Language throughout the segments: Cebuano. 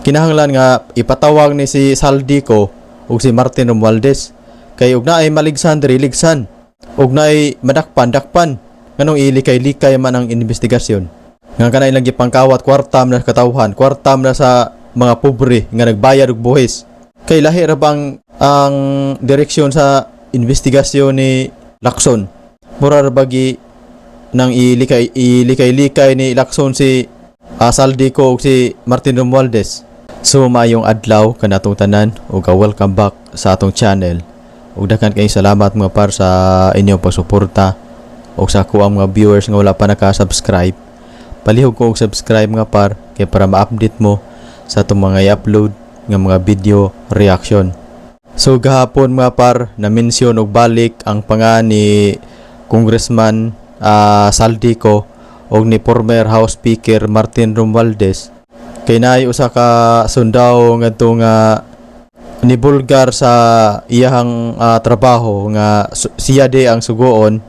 Kinahanglan nga ipatawag ni si Zaldy Co ug si Martin Romualdez. Kay ug naay maligsan diri, ligsan. Ug naay madakpan, dakpan. Nganong ilikay-likay man ang investigasyon? Nga kanay lang gipangkawat, kwarta man na sa katawhan, kwarta man na sa mga pobre nga nagbayad og buhis. Kay lahi ra bang ang direksyon sa investigasyon ni Lacson? Mura ra bagi nang ilikay ilikay-likay ni Lacson si Zaldy Co ug si Martin Romualdez. So maayong adlaw kanatong tanan ug welcome back sa atong channel. Ug daghan kayong salamat, mga par, sa inyong pagsuporta ug sa akoang mga viewers nga wala pa naka-subscribe. Palihog ko og subscribe, mga par, kay para ma-update mo sa atong mga i-upload nga mga video reaction. So gahapon, mga par, na mention og balik ang pangalan ni Congressman Zaldy Co og ni former House Speaker Martin Romualdez kay naay usa ka sundao ngadto nga nibulgar sa iyahang trabaho nga siya di ang sugoon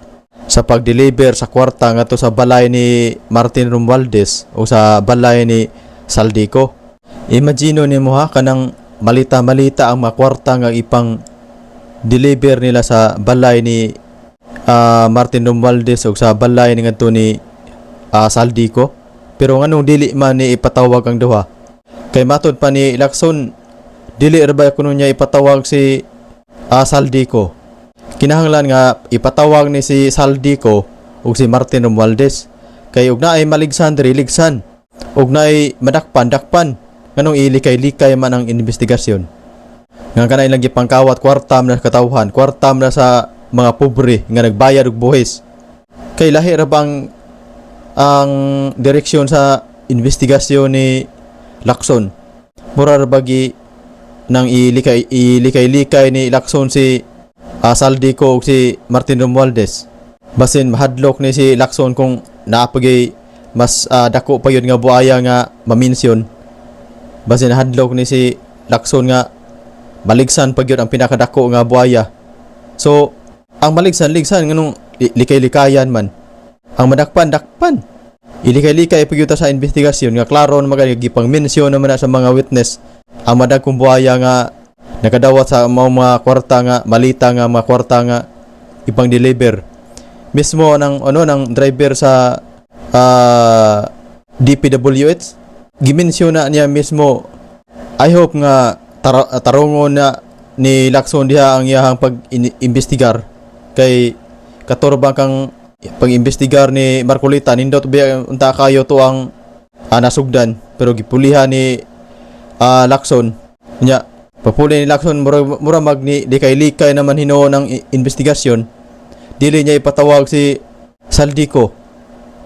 sa pag-deliver sa kwarta ngadto sa balay ni Martin Romualdez o sa balay ni Zaldy Co. Imagine nimo ha, kanang malita-malita ang mga kwarta nga ipang deliver nila sa balay ni Martin Romualdez o sa balay ni ngadto ni Zaldy Co. Pero nganong dili man ni ipatawag ang duha? Kay matod pa ni Lacson, dili ra ba kuno niya ipatawag si Zaldy Co? Kinahanglan nga ipatawag ni si Zaldy Co ug si Martin Romualdez. Kay ug naay maligsan diri, ligsan. Ug naay madakpan, dakpan. Nganong ilikay-likay man ang investigasyon? Nga kanay lang gipangkawat, kwarta man na sa katawhan, kwarta man na sa mga pobre nga nagbayad og buhis. Kay lahi ra bang ang direksyon sa investigasyon ni Lacson? Mura ra bagi nang ilikay ilikay-likay ni Lacson si Zaldy Co ug si Martin Romualdez. Basin mahadlok ni si Lacson kung naapagay mas dako pa yun nga buaya nga maminsyon. Basin hadlok ni si Lacson nga maligsan pa gyud ang pinakadako nga buaya. So ang maligsan, ligsan. Nganong likay-likayan man? Ang madakpan, dakpan. Ilikay-likay pa gyud ta sa investigasyon nga klaro na magay gipang mensyon naman na sa mga witness ang madagkong buaya nga nakadawat sa mga kwarta nga malita, nga mga kwarta nga ipang deliver mismo ng ano, ng driver sa DPWH, gimensyon na niya mismo. I hope nga tarungon na ni Lacson diha ang iyahang pag-imbestigar kay katurbang kang pag-imbestigar ni Marcoleta, nindot biya unta kayo to ang nasugdan, pero gipulihan ni Lacson. Nya papuli ni Lacson, mura, mura mag ni likay-likay naman hinuon ang investigasyon. Dili niya ipatawag si Zaldy Co,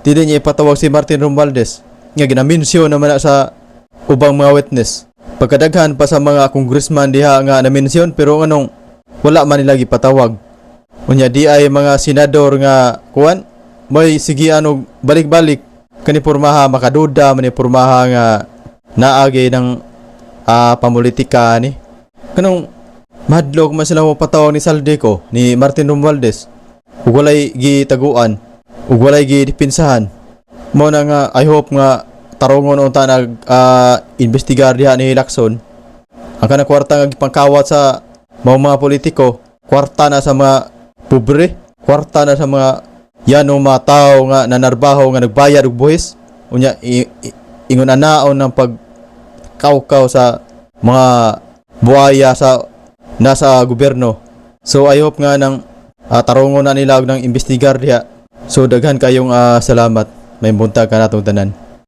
dili niya ipatawag si Martin Romualdez nga ginaminsyon naman na sa ubang mga witness. Pagkadaghan pa sa mga congressman diha nga na-mention, pero anong wala man nila gipatawag? Unya di ay mga senador nga kuan may sige ano balik-balik kani pormaha makaduda man ni pormaha nga naagi ng pamulitika ni. Kanong mahadlok man sila mo patawag ni Zaldy Co, ni Martin Romualdez ug walay gitaguan ug walay gidepinsahan? Mo na nga I hope nga tarungon unta nag investigar diha ni Lacson. Ang kanang kwarta nga gipangkawat sa mga politiko, kwarta na sa mga pobre, kwarta na sa mga yanong mga tao nga nanarbaho nga nagbayad og buhis. Unya ingon anaon ng pag kawkaw sa mga buhaya sa nasa gobyerno. So I hope nga nang tarungon na nila og nang investigar diha. So daghan kayong salamat. May buntag ka natong tanan.